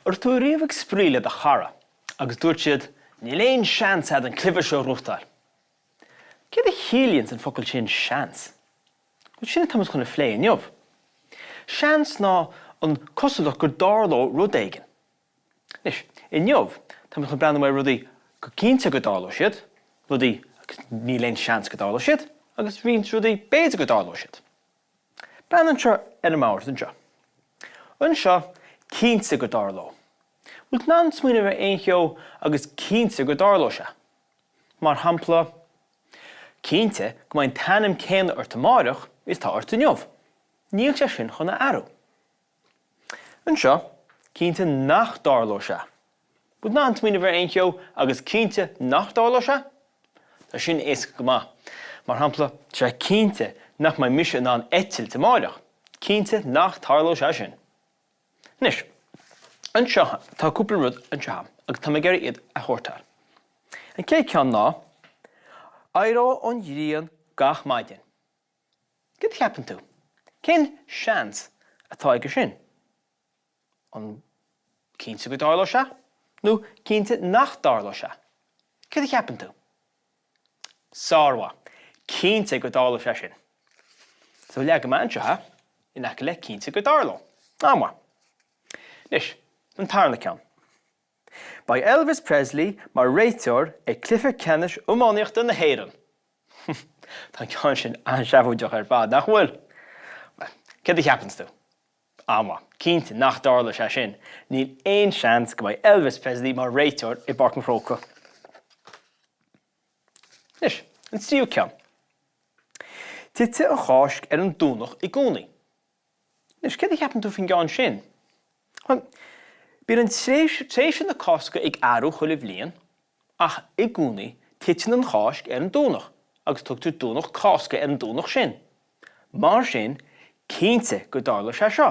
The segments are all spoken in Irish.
An raibh tú riamh ag spraoi le do chara agus dúirt siad 'Níl aon seans a'd an cluiche seo a ghnóthachtáil'? Céard a chiallaíonns an focal sin 'seans'? Bhuel sin atá muid chun a phlé inniu. Seans ná an cosúlacht go dtarlódh rud éigin. Anois, inniu tá muid chun breathnú ar rudaí go cinnte go dtarlóidh siad, rudaí agus níl aon seans go dtarlóidh siad, agus roinnt rudaí b'fhéidir go dtarlóidh siad. Breathnaigh anseo ar an mbord anseo. Anseo, cinnte go dtarlódh. Bhfuil tú in ann smaoineamh ar aon cheo agus cinnte go dtarlódh sé? Mar shampla, cinnte go mbeidh an t-ainm céanna ort amáireach is atá ort inniu. Níl sé sin chun a athrú. Anseo, cinnte nach dtarlóidh sé. Bhfuil tú in ann smaoineamh ar aon cheo agus cinnte nach dtarlóidh sé? Tá sin éasca go maith. Mar shampla, tá sé cinnte nach mbeidh mise in ann eitilt amáireach. Cinnte nach dtarlóidh sé sin. Anois, anseo, tá cúpla rud anseo agam agus tá mé ag iarraidh iad a shórtáil. An chéad ceann ná, éireoidh an ghrian gach maidin. Céard a cheapann tú? Cén seans atá aige sin? An cinnte go dtarlóidh sé nó cinnte nach dtarlóidh sé? Céard a cheapann tú? Sármhaith! Cinnte go dtarlóidh sé sin. So leagfaidh mé anseo é in aice le cinnte go dtarlóidh. An-mhaith. Anois, an tarna ceann. Beidh Elvis Presley mar réiteoir ag cluiche ceannais iománaíochta na hÉireann. Tá an ceann sin an-seafóideach ar fad, nach bhfuil? Bhuel, céard a cheapanns tú? An-mhaith. Cinnte nach dtarlóidh sé sin. Níl aon seans go mbeidh Elvis Presley mar réiteoir i bPáirc an Chrócaigh. Anois, an tríú ceann. Titfidh an Cháisc ar an Domhnach i gcónaí. Anois, céard a cheapann tú faoin gceann sin? Bhuel, bíonn an tréimhse, tréimhse na Cásca ag athrú chuile bhliain, ach i gcónaí titeann an Cháisc ar an Domhnach agus tugtar Domhnach Cásca ar an Domhnach sin. Mar sin, cinnte go dtarlóidh sé seo.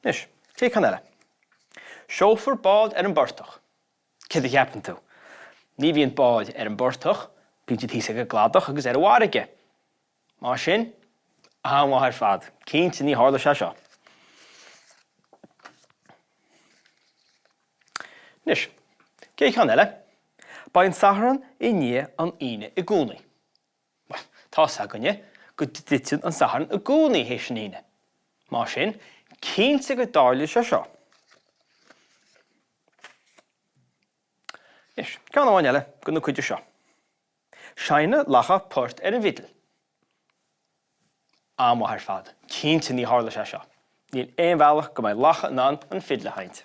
Anois, chéad cheann eile. Seolfar bád ar an bportach. Céard a cheapann tú? Ní bhíonn báid ar an bportach, bíonn siad thíos ag an gcladach agus ar an bhfarraige. Mar sin, an-mhaith ar fad, cinnte ní tharlóidh sé seo. Anois, chéad cheann eile. Beidh an Satharn i ndiaidh an Aoine i gcónaí. Bhuel, tá's againne go dtiteann an Satharn i gcónaí théis an Aoine. Mar sin, cinnte go dtarlóidh sé seo. Anois, ceann amháin eile de na cuide seo. Seinnfidh lacha port ar an bhfidil. An-mhaith ar fad. Cinnte ní tharlóidh sé seo. Níl aon bhealach go mbeidh lacha in ann an fidil a sheinnt.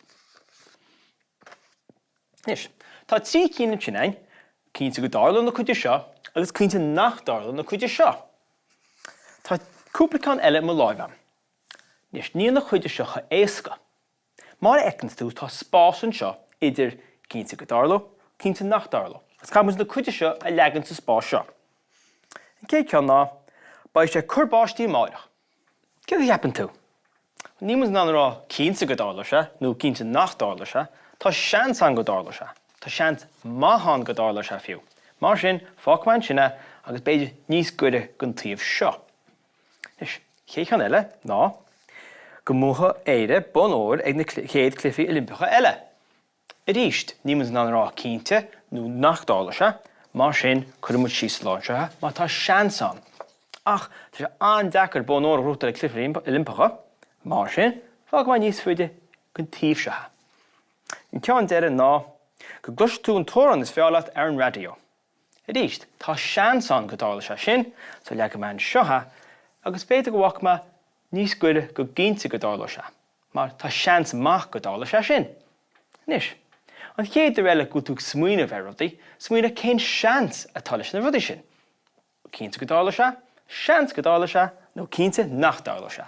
Anois, tá 3 cinn ansin againn, cinnte go dtarlóidh na cuide seo agus cinnte nach dtarlóidh na cuide seo. Tá cúpla ceann eile i mo láimh agam. Anois, níl na cuide seo chomh éasca. Mar a fheiceann tú, tá spás anseo idir cinnte go dtarlóidh, cinnte nach dtarlóidh. Agus caithfidh muid na cuide seo a leagan sa spás seo. An chéad ceann ná, beidh sé ag cur báistí amáireach. Céard a cheapann tú? Níl muid in ann a rá cinnte go dtarlóidh sé nó cinnte nach dtarlóidh sé. Tá seans ann go dtarlóidh sé. Tá seans maith ann go dtarlóidh sé fiú. Mar sin, fágfaidh mé ansin é agus b'fhéidir níos gaire don taobh seo. Anois, chéad cheann eile ná go mbuafaidh Éire bonn óir ag na chéad Cluichí Oilimpeacha eile. Arís, níl muid in ann a rá cinnte nó nach dtarlóidh sé, mar sin cuirfidh muid síos sa lár anseo é mar tá seans ann. Ach tá sé an-deacair bonn óir a ghnóthachtáil ag Cluichí Oilimpeacha, mar sin fágfaidh mé níos faide don taobh seo é. An ceann deiridh ná go gcloisfidh tú an t-amhrán is fearr leat ar an raidió. Arís, tá seans ann go dtarlóidh sé sin, so leagfaidh mé anseo é, agus b'fhéidir go bhfágfaidh mé níos gaire go cinnte go dtarlóidh sé, mar tá seans maith go dtarlóidh sé sin. Anois, an chéad uair eile go bhfuil tú ag smaoineamh ar rudaí, smaoinigh cén seans atá leis na rudaí sin. Cinnte go dtarlóidh sé, seans go dtarlóidh sé, nó cinnte nach dtarlóidh sé.